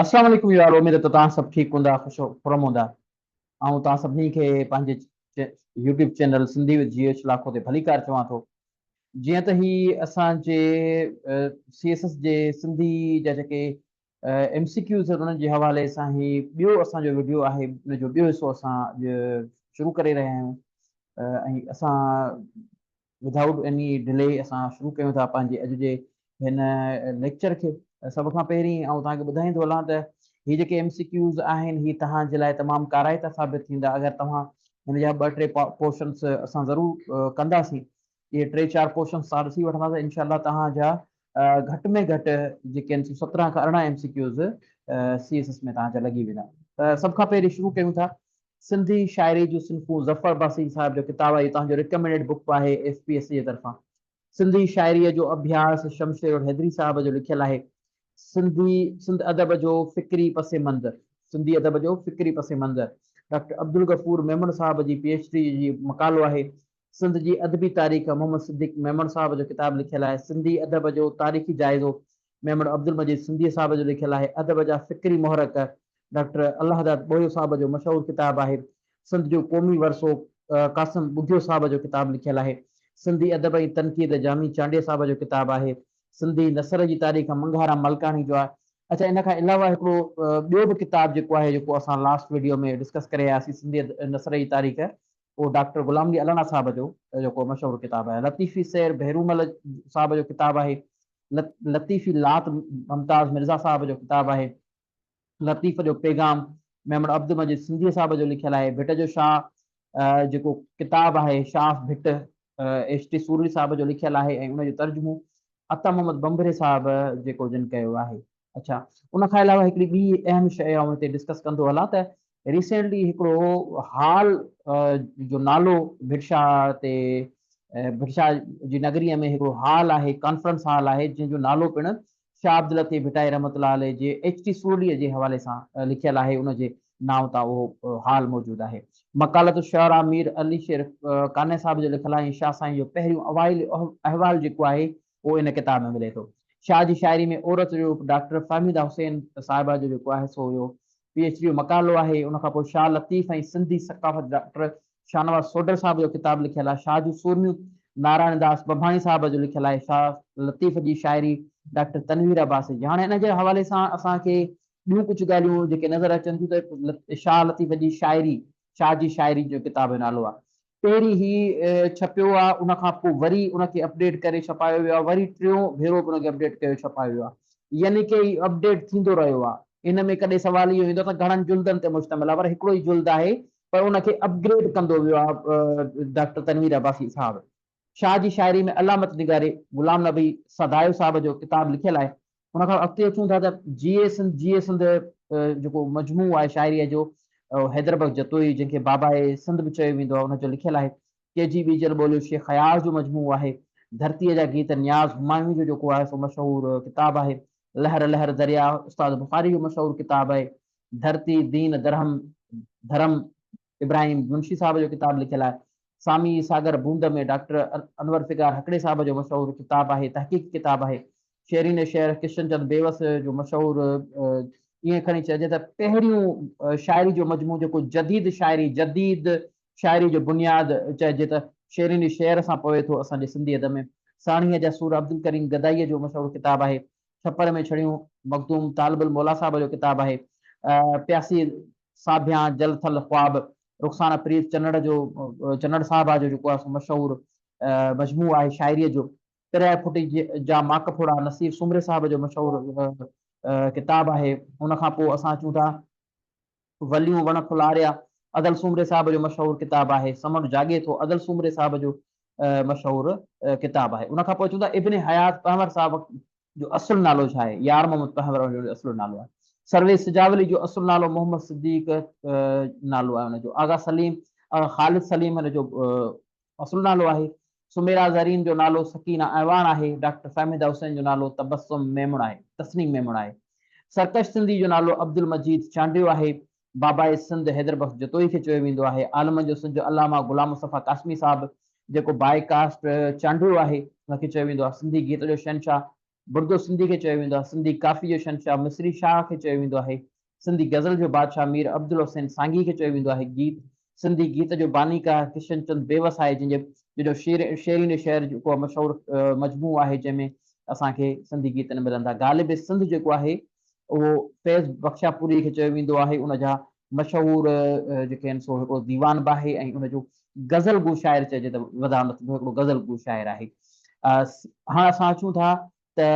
اسلام عليڪم يار اميد ته توهان سڀ ٺيڪ هوندا خوش خرم هوندا آئون توهان سڀني کي پنهنجي YouTube channel Sindhi with G H Lakho تي ڀليڪار چوان ٿو جيئن ته هي اسان جي سي ايس ايس جي سنڌي جا جيڪي ايم سي ڪيوز انهن جي حوالي سان هي ٻيو اسان جو وڊيو آهي ان جو ٻيو حصو اسان اڄ شروع ڪري رهيا آهيون ۽ اسان ودائوٽ ايني ڊلي اسان شروع ڪيون ٿا پنهنجي اڄ جي هن ليڪچر کي. سڀ کان پهرين آئون توهان کي ٻڌائيندو هلان ته هي جيڪي ايم سي ڪيوز آهن هي توهان جي لاء تمام ڪارائتا ثابت ٿيندا اگر توهان هن جا ٻه ٽي پورشنس اسان ضرور ڪنداسين اهي ٽي چار پورشنس توهان ڏسي وٺندا ته انشاء الله توهان جا گهٽ ۾ گهٽ جيڪي آهن سو 17 کان 18 M C Qs C S S ۾ توهان جا لڳي ويندا ته سڀ کان پهرين شروع ڪيون ٿا سنڌي شاعري جون صنفون ظفر عباسي صاحب جو ڪتاب آهي اهو توهان جو ريڪمينڊيڊ بڪ به آهي ايف پي ايس سي جي طرفان. سنڌي شاعريء جو اڀياس شمشير الحيدري صاحب جو لکيل آهي. سنڌي سنڌ ادب جو فڪري پس منظر سنڌي ادب جو فڪري پس منظر ڊاڪٽر عبدالغفور ميمڻ صاحب جي پي ايڇ ڊي جي مقالو آهي. سنڌ جي ادبي تاريخ محمد صديق ميمڻ صاحب جو ڪتاب لکيل آهي. سنڌي ادب جو تاريخي جائزو ميمڻ عبدالمجيد سنڌيء صاحب جو لکيل آهي. ادب جا فڪري محرڪ ڊاڪٽر الله داد ٻوهيو صاحب جو مشهور ڪتاب آهي. سنڌ جو قومي ورثو قاسم ٻگهيو صاحب جو ڪتاب لکيل آهي. سنڌي ادب ۽ تنقيد جامي چانڊيي صاحب جو ڪتاب آهي. سنڌي نثر جي تاريخ منگهارام ملڪاڻي جو آهي. اڇا ان کان علاوه هڪڙو ٻيو به ڪتاب جيڪو آهي جيڪو اسان لاسٽ وڊيو ۾ ڊسڪس ڪري آياسين سنڌي نثر جي تاريخ اهو ڊاڪٽر غلام علي الانا صاحب جو جيڪو مشهور ڪتاب آهي. لطيفي سير ڀيرومل صاحب جو ڪتاب آهي. لطيفي لات ممتاز مرزا صاحب جو ڪتاب آهي. لطيف جو پيغام ميمڻ عبدالمجيد سنڌيء صاحب جو لکيل آهي. ڀٽ جو شاهه جيڪو ڪتاب آهي Shah of Bhit H T Sorley صاحب جو لکيل آهي ۽ ان جو ترجمو عطا محمد ڀنڀري صاحب جيڪو جن ڪيو آهي. اڇا ان کان علاوه هڪڙي ٻي اهم شيء آئون هتي ڊسڪس ڪندو هلان ته ريسينٽلي هڪڙو هال جو نالو ڀٽ شاهه تي ڀٽ شاهه جي نگريء ۾ هڪڙو هال آهي ڪانفرنس هال آهي جنهن جو نالو پڻ شاهه عبداللطيف ڀٽائي رحمة الله عليه جي ايڇ ٽي سورليء جي حوالي سان لکيل آهي ان جي نانء تان اهو هال موجود آهي. مقالة الشعراء مير علي شير قانع صاحب جو لکيل آهي ۽ شاهه سائين جو پهريون اوائلي احوال جيڪو آهي اهو ان ڪتاب ۾ ملي ٿو. شاهه جي شاعري ۾ عورت جو روپ ڊاڪٽر فهميده حسين صاحبه جو جيڪو آهي سو اهو پي ايڇ ڊي جو مقالو آهي. ان کان پوء شاهه لطيف ۽ سنڌي ثقافت ڊاڪٽر شاهنواز سوڍر صاحب جو ڪتاب لکيل آهي. شاهه جون سورميون نارائڻ داس ٻنڀاڻي صاحب جو لکيل آهي. شاهه لطيف جي شاعري ڊاڪٽر تنوير عباسي جي. هاڻي ان جي حوالي سان اسان کي ٻيون ڪجهه ڳالهيون جيڪي نظر اچن ٿيون ته شاهه لطيف جي شاعري شاهه جي شاعري جو ڪتاب جو نالو آهي. پهرين هي ڇپيو آ ان کان پوء وري ان کي اپڊيٽ ڪري ڇپايو ويو آ وري ٽيون ڀيرو به ان کي اپڊيٽ ڪيو ڇپايو ويو آ يعني ڪي هي اپڊيٽ ٿيندو رهيو آ ان ۾ ڪڏهن سوال اهو ايندو ته گهڻن جلدن تي مشتمل آ پر هڪڙو ئي جلد آهي پر ان کي اپگريڊ ڪندو ويو آ ڊاڪٽر تنوير عباسي صاحب شاهه جي شاعري ۾ علامت نگاري غلام نبي سڌايو صاحب جو ڪتاب لکيل آهي ان کان اڳتي اچون ٿا ته جيئي سنڌ جيئي سنڌ جيڪو مجموعو آهي شاعريء جو حيدر بخش جتوئي جنهن کي باباء سنڌ به چيو ويندو آهي ان جو لکيل آهي. ڪي جي ٻيجل ٻوليو شيخ اياز جو مجموعو آهي. ڌرتيء جا گيت نياز همايوني جو جيڪو آهي سو مشهور ڪتاب آهي. لهر لهر درياء استاد بخاري جو مشهور ڪتاب آهي. ڌرتي دين درهم ڌرم ابراهيم منشي صاحب جو ڪتاب لکيل آهي. سامي ساگر بوند ۾ ڊاڪٽر انور فگار هڪڙي صاحب جو مشهور ڪتاب آهي، تحقيقي ڪتاب آهي. شيرين شعر ڪشن چند بيوس جو مشهور ائين کڻي چئجي ته پهريون شاعري جو مجموعو جيڪو جديد شاعري جديد شاعري جو بنياد چئجي ته شيرين شعر سان پوي ٿو اسان جي سنڌي ادب ۾. ساڻيهه جا سور عبدالڪريم گدائيء جو مشهور ڪتاب آهي. ڇپر ۾ ڇڙيون مخدوم طالب الموليٰ صاحب جو ڪتاب آهي. پياسي ساڀيان جل ٿل خواب رخسانه پريت چنڙ جو چنڙ صاحبه جو جيڪو آهي سو مشهور مجموعو آهي شاعريء جو. پرهه ڦٽي جا ماڪ ڦوڙا نصير سومري صاحب جو مشهور ڪتاب آهي. ان کان پوء اسان اچون ٿا وليون وڻ ڦلاريا ادل سومري صاحب جو مشهور ڪتاب آهي. سمنڊ جاڳي ٿو ادل سومري صاحب جو مشهور ڪتاب آهي. ان کان پوء اچون ٿا ابن حيات پنهور صاحب جو اصل نالو ڇا آهي؟ يار محمد پنهور ان جو اصل نالو آهي. سرويچ سجاولي جو اصل نالو محمد صديق نالو آهي ان جو. آغا سليم، آغا خالد سليم ان جو اصل نالو آهي. سميرا زرين جو نالو سڪينه اعواڻ آهي. ڊاڪٽر فهميده حسين جو نالو تبسم ميمڻ آهي، تسنيم ميمڻ آهي. سرڪش سنڌي جو نالو عبدالمجيد چانڊيو آهي. باباء سنڌ حيدر بخش جتوئي کي چيو ويندو آهي. عالمن جو سنڌ جو علامه غلام مصطفيٰ قاسمي صاحب جيڪو باء ڪاسٽ چانڊيو آهي ان کي چيو ويندو آهي. سنڌي گيت جو شهنشاهه. بردو سنڌي کي چيو ويندو آهي. سنڌي ڪافي جو شهنشاهه مصري شاهه کي چيو ويندو آهي. سنڌي غزل جو بادشاهه مير عبدالحسين سانگي کي چيو ويندو آهي. گيت، سنڌي گيت جو بانيڪار ڪشن چند بيوس آهي، جنهن جي جنهن جو شعر شيرين شعر جيڪو مشهور مجموعو آهي، جنهن ۾ اسان کي سنڌي گيت نه ملندا. غالب سنڌ جيڪو آهي اهو فيض بخشاپوري کي چيو ويندو آهي. ان جا مشهور جيڪي آهن سو هڪڙو ديوان به آهي ۽ ان جو غزل گو شاعر چئجي ته وڌاء نه ٿيندو، هڪڙو غزل گو شاعر آهي. هاڻ اسان اچون ٿا ته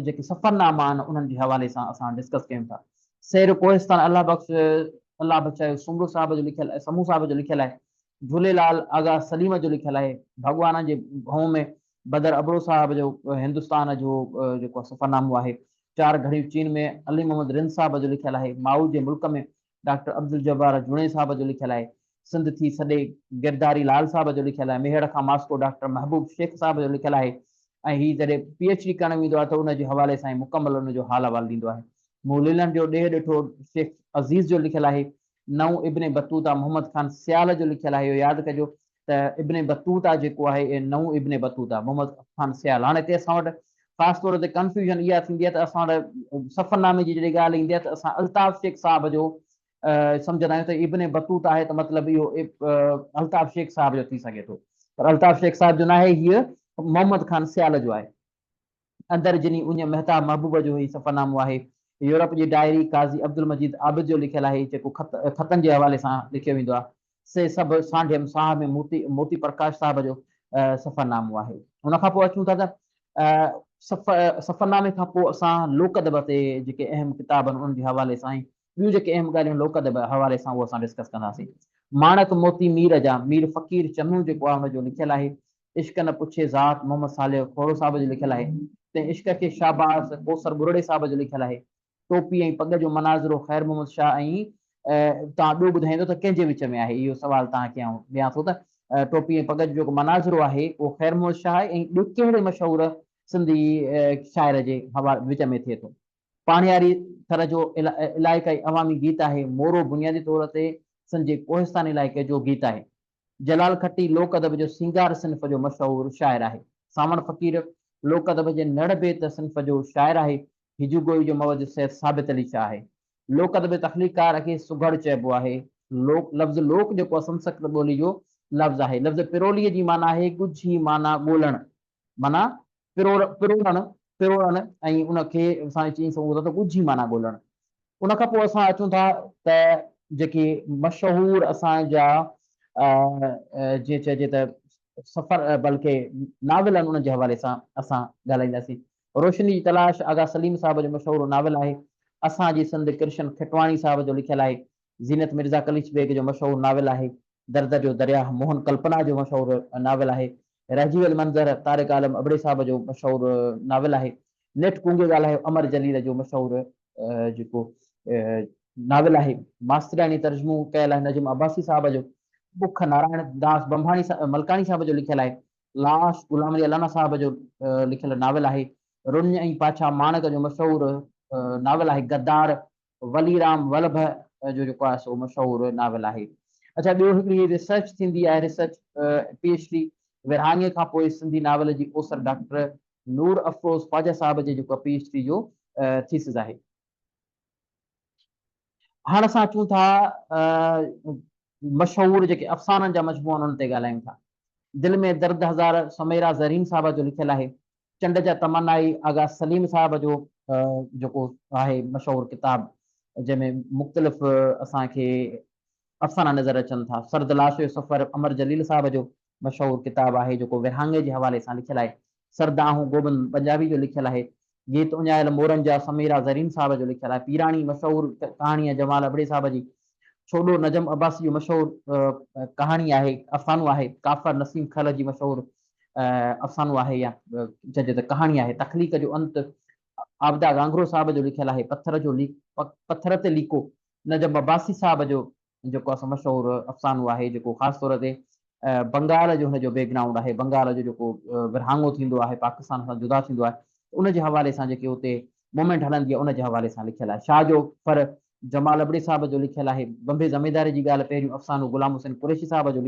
جيڪي سفرناما آهن انهن جي حوالي سان اسان ڊسڪس ڪيون ٿا. سير ڪوهستان الله بخش الله بچايو سومرو صاحب جو لکيل سمون صاحب جو لکيل آهي. جهوليلال آغا سليم جو لکيل آهي. ڀڳوان جي ڀونء ۾ بدر ابڙو صاحب جو هندستان جو جيڪو سفرنامو آهي. چار گهڙيون چين ۾ علي محمد رند صاحب جو لکيل آهي. مائو جي ملڪ ۾ ڊاڪٽر عبدالجبار جوڻيجي صاحب جو لکيل آهي. سنڌ ٿي سڏي گرداري لال صاحب جو لکيل آهي. ميهڙ کان ماسڪو ڊاڪٽر محبوب شيخ صاحب جو لکيل آهي ۽ هي جڏهن پي ايڇ ڊي ڪرڻ ويندو آهي ته ان جي حوالي سان هي مڪمل ان جو حال احوال ڏيندو آهي. مون ليلڻ جو ڏيهه ڏٺو شيخ عزيز جو لکيل آهي. نئون ابن بطوطه محمد خان سيال جو لکيل آهي. اهو ياد ڪجو ته ابن بطوطه جيڪو آهي اهي نئون ابن بطوطه محمد خان سيال. هاڻي هتي اسان وٽ خاص طور تي ڪنفيوزن اها ٿيندي آهي ته اسان وٽ سفرنامي جي جڏهن ڳالهه ايندي آهي ته اسان الطاف شيخ صاحب جو سمجهندا آهيون ته ابن بطوطه آهي ته مطلب اهو الطاف شيخ صاحب جو ٿي سگهي ٿو پر الطاف شيخ صاحب جو ناهي، هيء محمد خان سيال جو آهي. اندر جني اڃ مهتاب محبوب جو هي سفرنامو آهي. يورپ جي ڊائري قاضي عبدالمجيد عابد جو لکيل آهي، جيڪو خط خطن جي حوالي سان لکيو ويندو آهي. سي سڀ سانڍيم ساهه ۾ موتي موتي پرڪاش صاحب جو سفرنامو آهي. ان کان پوء اچون ٿا ته سفرنامي کان پوء اسان لوڪ ادب تي جيڪي اهم ڪتاب آهن انهن جي حوالي سان ۽ ٻيون جيڪي اهم ڳالهيون لوڪ ادب حوالي سان اهو اسان ڊسڪس ڪنداسين. ماڻڪ موتي مير جا مير فقير چنو جيڪو آهي ان جو لکيل آهي. عشق نه پڇي ذات محمد صالح کوڙو صاحب جو لکيل آهي. تنهن عشق کي شاباس ڪوثر ٻرڙي صاحب جو لکيل آهي. ٽوپي ۽ پڳ جو مناظرو خير محمد شاهه ۽ توهان ٻيو ٻڌائيندو ته ڪنهن جي وچ ۾ آهي؟ اهو سوال توهان کي آئون ڏيان ٿو ته ٽوپي ۽ پڳ جو جيڪو مناظرو آهي اهو خير محمد شاهه ۽ ٻئي ڪهڙي مشهور سنڌي شاعر جي وچ ۾ ٿئي ٿو؟ پاڻياري ٿر جو علائقائي عوامي گيت آهي. مورو بنيادي طور تي سنڌ جي ڪوهستاني علائقي جو گيت آهي. جلال کٽي لوڪ ادب جو سينگار صنف جو مشهور شاعر آهي. سانوڻ فقير لوڪ ادب جي نڙ بيت صنف جو شاعر آهي. هجو گوئي جو موجد سيد ثابت علي شاهه آهي. لوڪ ادب جي تخليقڪار کي سگهڙ چئبو آهي. لوڪ لفظ لوڪ جيڪو آهي سنسڪرت ٻولي جو لفظ آهي. لفظ پروليء جي معنيٰ آهي ڳجهي معنيٰ ڳولڻ معنيٰ پروڙڻ، پروڙڻ ۽ ان کي اسان چئي سگهون ٿا ته ڳجهي معنيٰ ڳولڻ. ان کان پوء اسان اچون ٿا ته جيڪي مشهور اسان جا جيئن چئجي ته سفر بلڪه ناول آهن انهن جي حوالي سان اسان ڳالهائينداسين. روشني جي تلاش آغا سليم صاحب جو مشهور ناول آهي. اسان جي سنڌ ڪرشن کٽواڻي صاحب جو لکيل آهي. زينت مرزا قليچ بيگ جو مشهور ناول آهي. درد جو درياهه موهن ڪلپنا جو مشهور ناول آهي. رهجي ويل منظر طارق عالم ابڙي صاحب جو مشهور ناول آهي. نيٺ ڪونگي ڳالهايو امر جليل جو مشهور جيڪو ناول آهي. ماسترياڻي ترجمو ڪيل آهي نجم عباسي صاحب جو. بک نارائڻ داس بنڀاڻي ملڪاڻي صاحب جو لکيل آهي. لاش غلام علي الانا صاحب جو لکيل ناول آهي. رڃ ۽ پاڇا ماڻڪ جو مشهور ناول آهي. غدار ولي رام ولڀ جو جيڪو آهي سو مشهور ناول آهي. اڇا ٻيو هڪڙي ريسرچ ٿيندي آهي ريسرچ پي ايڇ ڊي ورهاڱي کان پوء سنڌي ناول جي اوسر ڊاڪٽر نور افروز خواجه صاحب جي جيڪو پي ايڇ ڊي جو ٿيسز آهي. هاڻ اسان اچون ٿا مشهور جيڪي افسانن جا مجموعا آهن انهن تي ڳالهايون ٿا. دل ۾ درد هزار سميرا زرين صاحبه جو لکيل آهي. چنڊ جا تمنائي آغا سليم صاحب جو جيڪو آهي مشهور ڪتاب جنهن ۾ مختلف اسان کي افسانا نظر اچن ٿا. سرد لاش جو سفر امر جليل صاحب جو مشهور ڪتاب آهي جيڪو ورهاڱي جي حوالي سان لکيل آهي. سرد آهون گوبند پنجابي جو لکيل آهي. گيت اڃايل مورن جا سميرا زرين صاحب جو لکيل آهي. پيراڻي مشهور ڪهاڻي آهي جمال ابڙي صاحب جي. ڇوڏو نجم عباسي جو مشهور ڪهاڻي آهي افسانو آهي. ڪافر نسيم کل جي مشهور افسانو آهي يا چئجي ته ڪهاڻي آهي. تخليق جو انت عابده گانگهرو صاحب جو لکيل آهي. پٿر جو ليڪ پٿر تي ليڪو نجم عباسي صاحب جو جيڪو آهي سو مشهور افسانو آهي جيڪو خاص طور تي بنگال جو هن جو بيڪ گرائونڊ آهي. بنگال جو جيڪو ورهاڱو ٿيندو آهي پاڪستان سان جدا ٿيندو آهي ان جي حوالي سان جيڪي اتي مومينٽ هلندي آهي ان جي حوالي سان لکيل آهي. شاهه جو ڦر جمال ابڙي صاحب جو لکيل آهي. بمبي زمينداري جي ڳالهه پهريون افسانو غلام حسين قريشي صاحب جو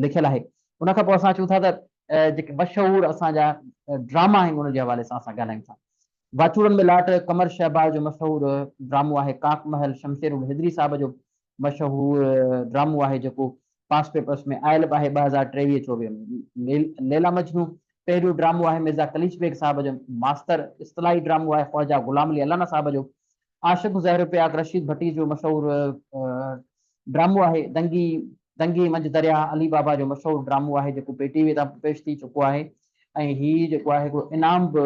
لکيل آهي. ان کان پوء اسان اچون ٿا ته جيڪي مشهور اسان جا ڊراما آهن ان جي حوالي سان اسان ڳالهايون ٿا. واچوڙن ۾ لاٽ قمر شهباز جو مشهور ڊرامو آهي. ڪاڪ محل شمشير الحيدري صاحب جو مشهور ڊرامو آهي جيڪو پاس پيپرس ۾ آيل به آهي 2023 24 ۾. ليلا مجنون پهريون ڊرامو آهي مرزا قليچ بيگ صاحب جو. ماستر اصطلاحي ڊرامو آهي خواجه غلام علي الانا صاحب جو. عاشق زهر پياڪ رشيد ڀٽي جو مشهور ڊرامو آهي. دنگي دنگي منجهه درياهه علي بابا جو مشهور ڊرامو آهي جيڪو پي ٽي وي تان پيش ٿي چڪو آهي ۽ هي جيڪو آهي هڪڙو انعام به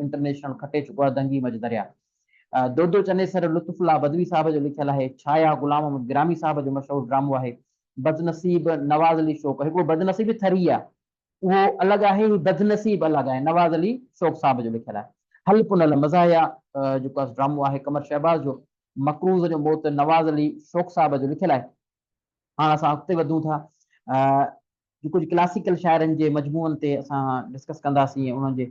انٽرنيشنل کٽي چڪو آهي دنگي منجهه درياهه. دودو چنيسر لطف الله بدوي صاحب جو لکيل آهي. ڇايا غلام محمد گرامي صاحب جو مشهور ڊرامو آهي. بدنصيب نواز علي شوق هڪڙو بدنصيب ٿري آهي اهو الڳ آهي هي بدنصيب الڳ آهي نواز علي شوق صاحب جو لکيل آهي. هل پنهل مزاحيه جيڪو آهي ڊرامو آهي قمر شهباز جو. مقروض جو موت نواز علي شوق صاحب جو لکيل آهي. هاڻ اسان اڳتي وڌون ٿا ڪجهه ڪلاسيڪل شاعرن جي مجموعن تي اسان ڊسڪس ڪنداسين ۽ انهن جي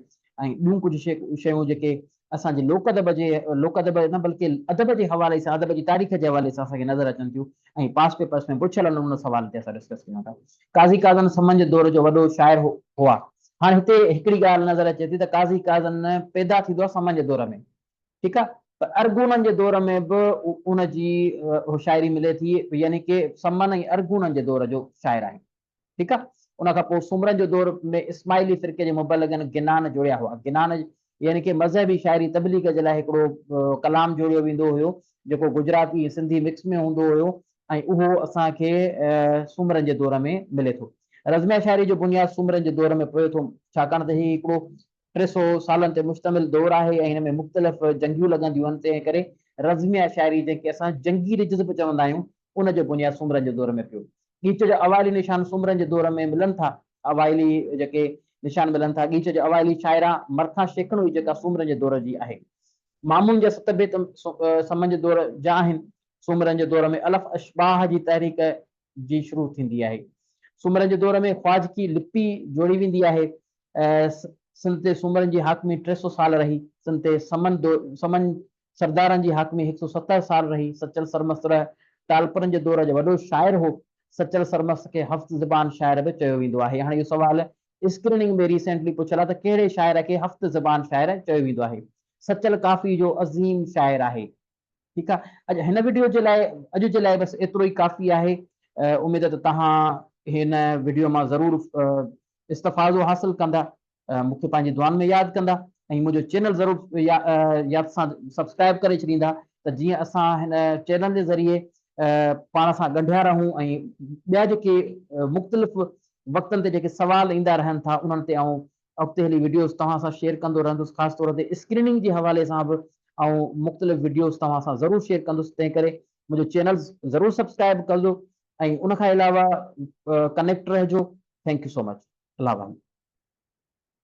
۽ ٻيون ڪجهه شيون جيڪي اسان جي لوڪ ادب جي لوڪ ادب نه بلڪه ادب جي حوالي سان ادب جي تاريخ جي حوالي سان اسان کي نظر اچن ٿيون ۽ پاس پيپرس ۾ پڇيل آهن ان سوال تي اسان ڊسڪس ڪيون ٿا. قاضي قاضن سمن جي دور جو وڏو شاعر هئا. هاڻي هتي هڪڙي ڳالهه نظر اچي ٿي ته قاضي قاضن پيدا ٿيندو آهي سمن جي دور ۾ ٺيڪ آهي پر ارغونن جي دور ۾ به ان جي شاعري ملي ٿي يعني ڪي سمن ۽ ارغونن جي دور جو شاعر آهي ٺيڪ آهي ان کان پوء سومرن جو دور ۾ اسماعيلي فرقي جي مبلغن گنان جوڙيا هئا گنان يعني ڪي مذهبي شاعري تبليغ جي لاء هڪڙو ڪلام جوڙيو ويندو هيو جيڪو گجراتي ۽ سنڌي مڪس ۾ هوندو هيو ۽ اهو اسان کي سومرن جي دور ۾ ملي ٿو رزميه شاعري جو بنياد سومرن جي دور ۾ پوي ٿو ڇاڪاڻ ته هي هڪڙو 300 سالن تي مشتمل دور آهي ۽ هن ۾ مختلف جنگيون لڳنديون آهن، تنهن ڪري رزميه شاعري جنهن کي اسان جنگي رجز به چوندا آهيون، ان جو بنياد سومرن جي دور ۾ پيو. ڳيچ جا اوائلي نشان سومرن جي دور ۾ ملن ٿا. اوائلي جيڪي نشان ملن ٿا، ڳيچ جي اوائلي شاعره مرٿا شيخڻ هئي جيڪا سومرن جي دور جي آهي. مامون جا ست بيت سمن جي دور جا آهن. سومرن جي دور ۾ الف اشباح جي تحريڪ جي شروع ٿيندي آهي. سومرن جي دور ۾ خواجڪي لپي جوڙي ويندي آهي. سنڌ تي سومرن جي حاڪمي 300 سال رهي. سنڌ تي سمن سمن سردارن جي حاڪمي 170 سال رهي. سچل سرمست رح ٽالپرن جي دور جو وڏو شاعر هو. سچل سرمست کي هفت زبان شاعر به چيو ويندو آهي. هاڻي اهو سوال اسڪريننگ ۾ ريسينٽلي پڇيل آهي ته ڪهڙي شاعر کي هفت زبان شاعر چيو ويندو آهي. سچل ڪافي جو عظيم شاعر آهي. ٺيڪ آ اڄ هن وڊيو جي لاء اڄ جي لاء بس ايترو ئي ڪافي آهي اميد ته توهان هن وڊيو مان ضرور استفادو حاصل ڪندا مون کي پنهنجي دعائن ۾ ياد ڪندا ۽ منهنجو چينل ضرور ياد سان سبسڪرائب ڪري ڇڏيندا ته جيئن اسان هن چينل جي ذريعي پاڻ سان ڳنڍيا رهون ۽ ٻيا جيڪي مختلف وقتن تي جيڪي سوال ايندا رهن ٿا انهن تي آئون اڳتي هلي وڊيوز توهان سان شيئر ڪندو رهندس خاص طور تي اسڪريننگ جي حوالي سان به آئون مختلف وڊيوز توهان سان ضرور شيئر ڪندس تنهن ڪري منهنجو چينل ضرور سبسڪرائب ڪجو ۽ ان کان علاوه ڪنيڪٽ رهجو thank you so much Allah Hafiz.